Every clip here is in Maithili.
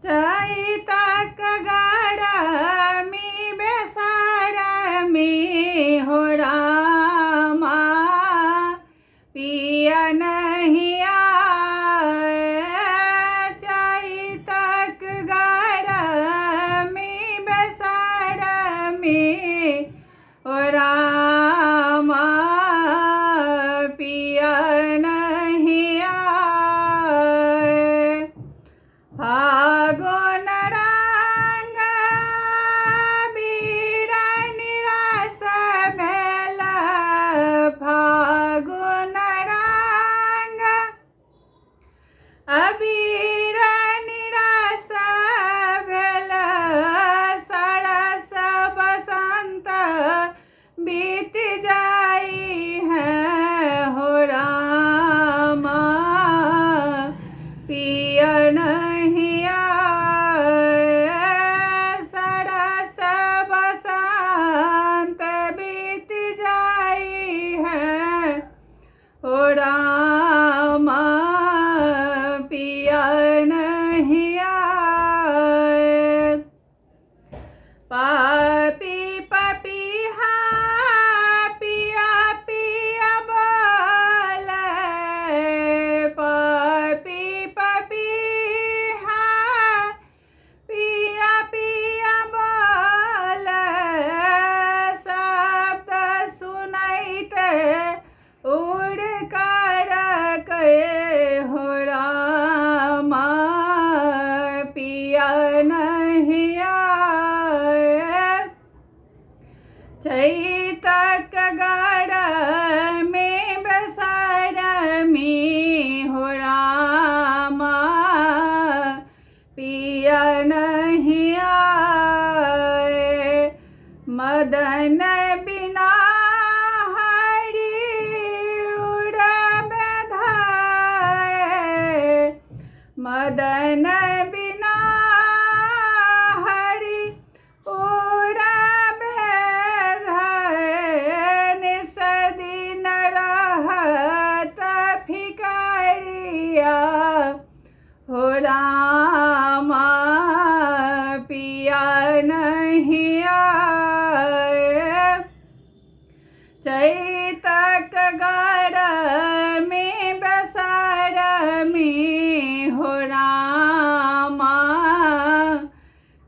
चैतक गरमी बेसरमी हो रामा पिया नहीं आए। चैतक गरमी बेसरमी हो रामा पिया नहीं आए। फागुन रंग बीर निराश भेल, फागुन रंग अबीर निराश भेल, सरस बसंत बीत जाई है हो रामा पिया नहीं आए। सरस बसंत बीत जाई है हो रामा पिया नहीं आए। पापी पपीहा पिया पिया बोले, पापी पपीहा पिया पिया बोले, शब्द सुनैते उड़ कर के हो रामा पिया नहीं आए। चैतक गरमी बसरमी हो रामा पिया नहीं आए। मदन बिना हरि उड़ब धाए, मदन बिना हरि उड़ब धाए, निस दिन रहत फिकरिया हो रामा पिया नहीं आए। चैतक गरमी बसरमी हो रामा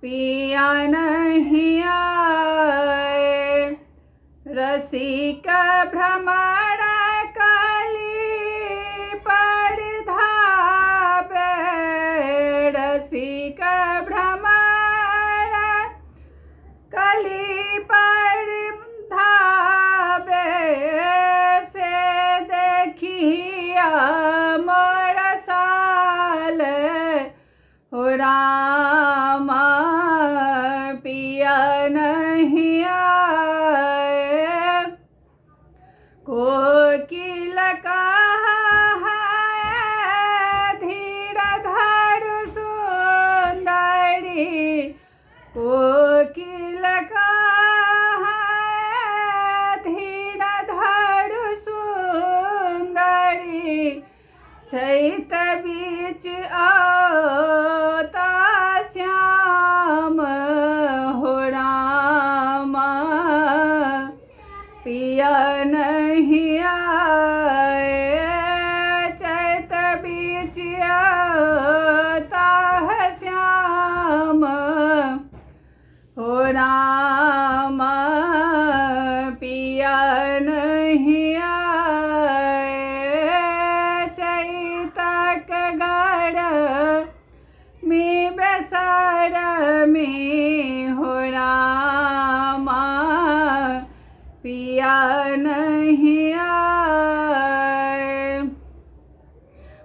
पिया नहीं आए। रसिक भ्रमर कली पर धावे, रसिक भ्रमर कली पर धावे, से देखिया मोर साल हो रामा पिया नहीं आए। कोकिल कहा है धीर धर सुंदरी, कोकिल कहा है धीर धर सुंदरी, छैत बीच औता श्याम हो रामा पिया नहीं आए। चैत बीच औता श्याम हो रामा पिया नहीं आए। चैतक गढ़ में बसर में हो रामा पिया नहीं आए।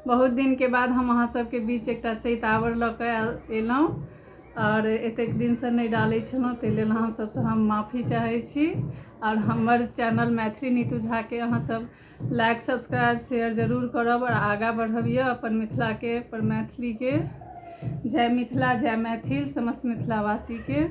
बहुत दिनके बाद हम अहाँ सबके बीच एकटा चैतावर लऽ कऽ एलहुँ आओर एतेक दिनसँ नहि डालै छलहुँ, ताहि लेल अहाँ सबसँ हम माफी चाहै छी। आओर हमर चैनल मैथिली नीतू झाके अहाँ सब लाइक सब्सक्राइब शेयर जरूर करब आओर आगाँ बढ़बियौ अपन मिथिलाके, अपन मैथिलीके। जय मिथिला, जय मैथिल, समस्त मिथिलावासीके।